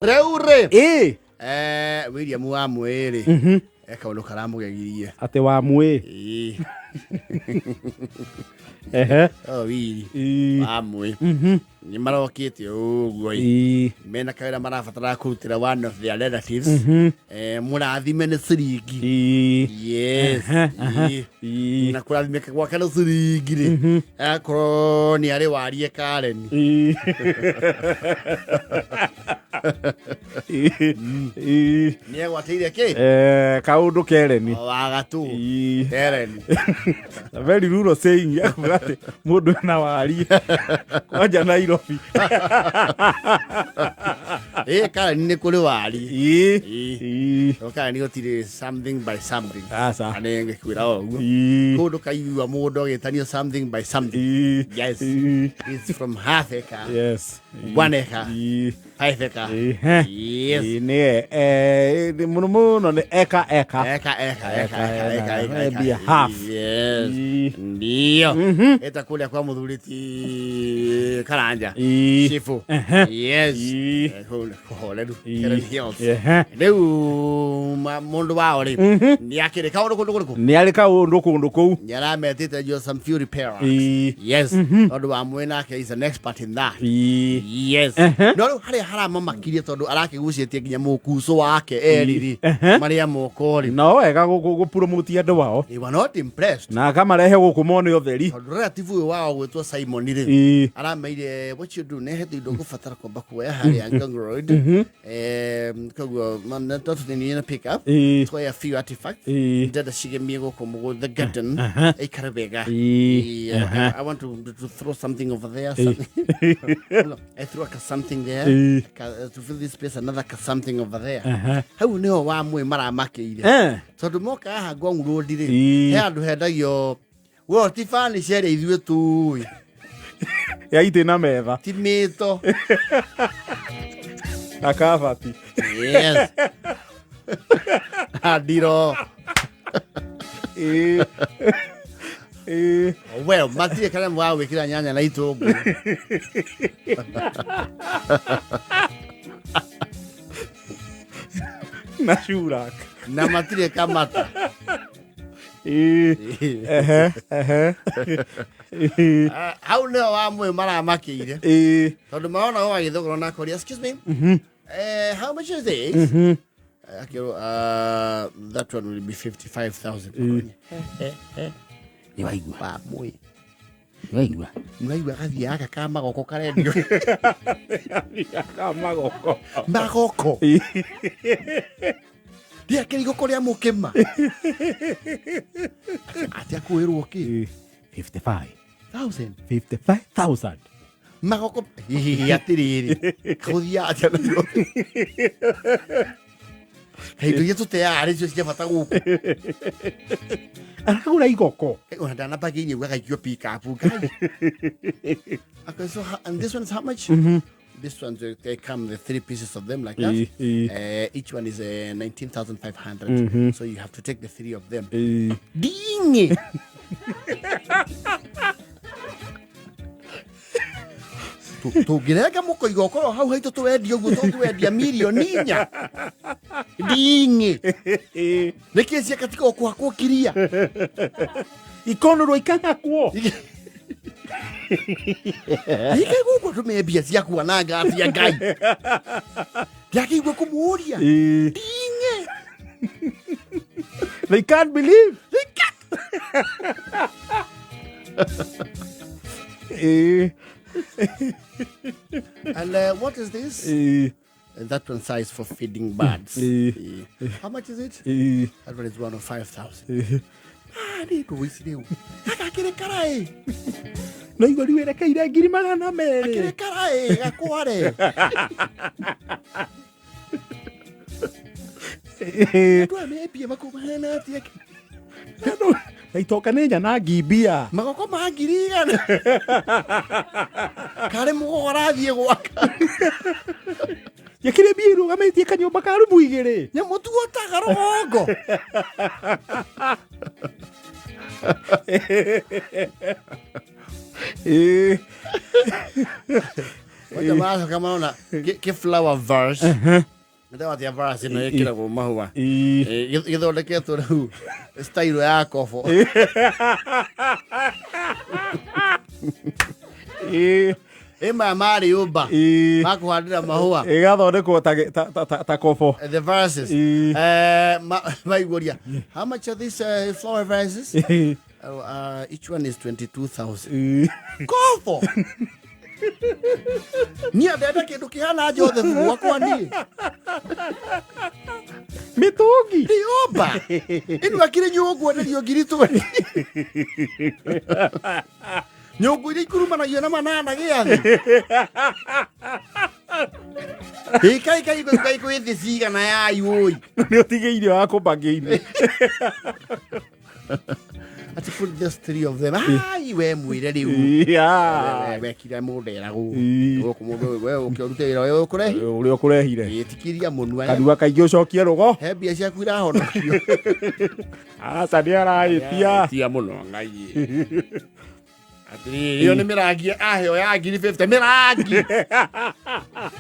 Rĩu rĩ, Ĩ. William wa mwĩrĩ e kaũndũ karamũgegirie. Atĩ wa mwĩ. Ĩĩ. Ehe. O Willy Ĩ. wa mwĩ nĩ marokĩte ũguo ĩ. Ĩ. Mena kawĩra marabatara kũrutĩra one of their relatives, mũrathime nĩ ciringi. Ĩ. Yes. Ehe. Ĩĩ. Ĩ. Na kũrathimĩka gwake nĩ ciringi rĩ, akorwo nĩ arĩ warie Karen. Ĩ. Ĩ. Ĩ. Nĩ egwatĩire kĩ? Kaũndũ kereni. Wagatũ. Ĩ. Karen. A very rural saying ya kuga atĩ mũndũ ena warie kwanja Nairobi. Ĩ, Karen nĩ kũrĩ wari. Ĩ. Ĩ. Ĩ. No Karen gũtirĩ something by something. Aca. Na nĩ ngĩkwĩra o ũguo. Ĩ. Kũndũ kaigua mũndũ agĩtanio something by something. Ĩ. Yes. Ĩ. It's from half acre, Yes. Ĩ. 1 acre, Ĩ. 5 acre. Ĩ. Yes. Ĩ, nĩ nĩ mũno mũno nĩ eka eka. Eka eka eka eka eka eka. Maybe Eka. half. Yes. Ĩ. Ndio. Eta kũrĩa kwa mũthuri ti Karanja. Ĩ. Chifu. Ehe. Yes. Ĩ. Kũu nĩ kũhoreru. Ĩ. Karen Hills. Ehe. Rĩu mũndũ wao rĩ, nĩ akĩrĩ kaũndũ kũndũ kũrĩkũ? Nĩ arĩ kaũndũ kũndũ kũu. Nĩ arametĩte jo some few repairers. Ĩ. Yes. Tondũ wa mwĩ nake is an expert in that. Ĩ. Yes. No rĩu harĩa haramamakirie tondũ arakĩgucĩtie nginya mũkucũ wake eriri marĩa moko rĩ. No wega gũpromote andũ ao. They were not impressed. Na akamarehe gũkũ mone ũtheri. Tondũ relative ũyũ wao gwĩtwo Simon rĩ, Ĩ. arameire what you do nĩ hĩndĩ indo ngũbatara kwamba kuoya harĩa Ngong Road. Koguo no tũthiĩ na pick up. Ĩ. Tuoya few artifacts. Ĩ. Ndenda cigemie gũkũ mũgũnda, the garden ĩikare wega. Ĩ. Ĩ, I want to throw something over there. Something. No, I threw a something there. Ĩ. To fill this space, another ka something over there. Hau niho wa mwĩ maramakĩire. Tondũ moka haha Ngong Road rĩ, Ĩ. he handũ hendagio we ti furniture ĩrĩa ithuĩ tũĩ. Ya itĩ na metha. Ti mĩto. Na kabati. Yes. Na ndiro. Ĩ. Ĩ. Well, matirĩ kanyamũ ga gwĩkĩra nyanya na itũngũrũ. Na shurak. Na matirĩ kamata. Ĩ. Ehe. Ehe. Ĩ. Ah, hau nĩho wa mwĩ maramakĩire. Ĩ. Tondũ marona o agĩthogora na akoria, "Excuse me, how much is this?" Akĩrwo, "That one will be 55,000." Nĩ waigua. Wa mwĩ. Nĩ waigua. Nĩwaigua gathiĩ gaka ka magoko karendio. Ka magoko. Magoko. Rĩakĩrĩ igoko rĩa mũkĩma. Atĩ akwĩrwo kĩ? Ĩ. 55. 1000. 55,000. Magoko hihi atĩrĩrĩ. Gũthiaga atĩa Nairobi? Kaĩ indo iria tũteaga arĩ cio cia bata gũkũ. Aragũra igoko. Ona ndanamba nginya gagaikio pick up ngai. Okay, so and this one's how much? This one's they come the three pieces of them like that. Ĩ, ĩ. Each one is 19,500. So you have to take the three of them. Ĩ. Dingi. Tũngĩrenga mũkoiga ũkorwo hau haitũ tũwendia ũguo tũngĩwendia mirioni inya nding'i. Ĩ. Nĩkĩ ciakatika ũkũhakwo kiria? Ikonũrwo ikahakwo. Ike gũkũ tũmee mbia cia kuananga atia ngai ndiakĩigua kũmũũria. Ĩ. Nding'i. They can't believe. They can't. Ĩ. And what is this? Ĩ. That one size for feeding birds. Ĩ. How much is it? Ĩ. That one is 105,000. Ĩ. Ah, nĩ ndũ ici rĩu gakakĩrĩ karaĩ. No igua rĩu erekeire ngiri magana Akĩrĩ merĩ. karaĩ gakware. Ĩ. Andũ aya me mbia makũmahana atĩa? Na itoka nĩ nyanangi mbia. Magoko ma 100,000 karĩ mũgogo arathiĩ gwaka. Yakĩrĩ mbia irũgamĩtie kanyũmba ka rumu igĩrĩ. Nyamũ tuotaga rũgongo. Ĩ. Wajamaa. Maracoka marona kĩ flower verse. Nĩndĩra atĩa verse ĩno ĩkĩragwo mahũa. Ĩĩ. Eh, gĩthondeketwo rĩu style ya kobo. Ĩĩ. Ĩ maya marĩ ũmba. Ĩĩ. Makũhandĩra mahũa. Ĩgathondekwo ta kobo. The verses. Ĩĩ. Eh, maiguria. How much are these flower vases? Ĩĩ. Oh, each one is 22,000. Ĩĩ. Kobo. Niĩ ndenda kĩndũ kĩhana Joseph gwakwa niĩ. Mĩtũngi. Rĩũmba. Ĩno akĩrĩ nyũngũ enderio 20,000. Nyũngũ iria ikurumanagio na manana gĩathĩ. Ĩ kai kai kai kai kwĩ thĩ cigana yai ũi. Nĩ ũtigĩirio wa kũmbangĩ-inĩ. Ati put just three of them. Ai we mwĩre rĩu. Yeah. Wekire mũndũ eragwo. Ĩĩ. Gũkũ mũndũ ũyũ we ũke ũrute wĩra ũyũ ũkũrehi. Ũrĩa ũkũrehire. Ĩtikiria mũnua. Kanua kaingĩ ũcokie rũgo. He mbia ciaku irahonokio. Aca nĩ arahĩtia. Tia mũno ngai. Atĩrĩrĩ, ĩyo nĩ mĩrangi aheo ya 50,000 mĩrangi.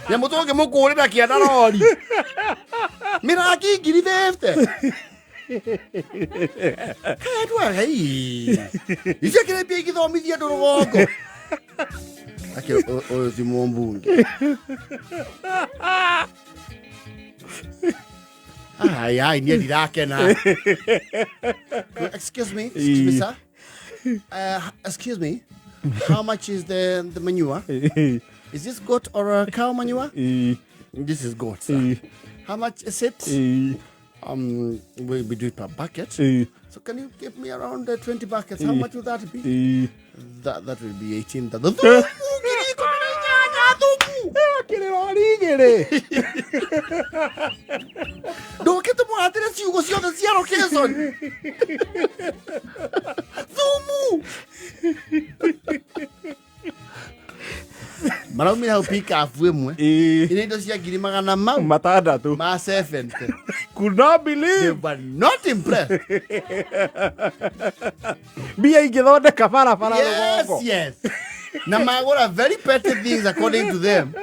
Nyamũ tũngĩmũkũrĩra kĩanda rori. Mĩrangi 50,000. Kaĩ andũ aya ii. Icio kĩrĩ mbia ingĩthomithia andũ rũgongo. Akĩ ũyũ ti mũmbunge. Ai ai niĩ ndirakena. Excuse me, sir. Excuse me. How much is the manure? Ĩĩ. Is this goat or a cow manure? Ĩĩ. This is goat, sir. Ĩĩ. How much is it? Ĩĩ. We do it per bucket. Ĩĩ. So can you give me around 20 buckets? How much would that be? Ĩĩ. That will be 18,000. Thumu, 18,000 thumu. Akĩrĩ rori igĩrĩ. Ndũkĩte mũhatĩre ciugo ciothe cia location. Thumu. Maraumire hau pickup ĩmwe. Ĩĩ. Ĩrĩ indo cia ngiri magana mau Matandatũ. ma 70. Could not They believe. were not impressed. Mbia ingĩthondeka barabara Yes, rũgongo. yes. Na magũra very petty things according to them.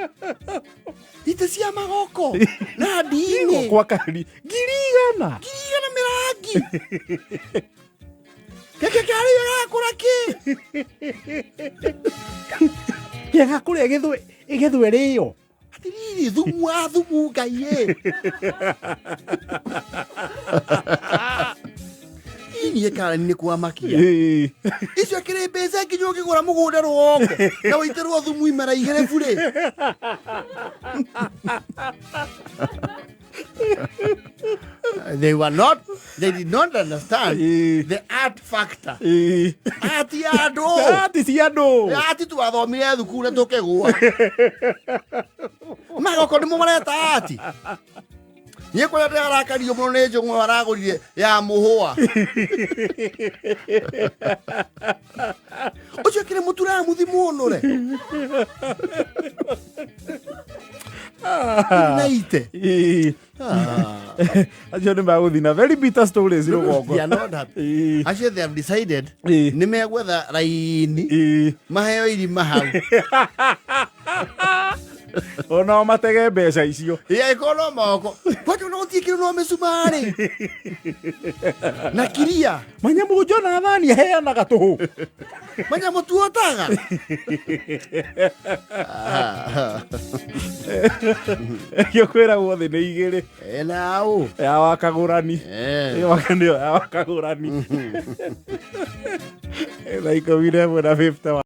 Ite cia magoko na ndini Kwa kari 100,000. 100,000 mĩrangi. Keke karĩ gakũra kĩ? Kĩaga kũrĩa ĩgethwe rĩo. Atiriri thumu wa thumu ngai ĩ. Niĩ Karen nĩ kwamakia. Ĩĩ. Icio kĩrĩ mbeca nginya ũngĩgũra mũgũnda rũgongo na ũitĩrwo thumu imera igĩrĩ burĩ. They were not, they did not understand Ĩĩ. the art factor. Ĩĩ. Art ya andũ. Ati cia andũ. Ati twathomire thukuru na tũkĩgũa. Magoko nĩmo mareta ati. Niĩ kũrĩa ndĩrarakario mũno nĩ njũng'wa aragũrire ya mũhũa. Ũcio akĩrĩ mũturamuthi mũnũre. Na ite. Ĩĩ. Acio nĩ magũthiĩ na very bitter stories rũgongo. They are not happy. Ĩĩ. Acio they have decided Ĩĩ. nĩ megwetha raini Ĩĩ. maheo irima hau. Onao matege mbeca icio. Ĩkorwo no moko. Kwanja ona gũtirĩ kĩndũ no mĩcumarĩ. Na kiria. Manyamũ Jonathani aheanaga tũhũ. Manyamũ tuotaga. Ĩyo kwĩragwo thĩ nĩ igĩrĩ. Ena au. Ya wakagũrani. Eh. Ĩyo nĩyo ya wakagũrani. Thaa 11 na 51.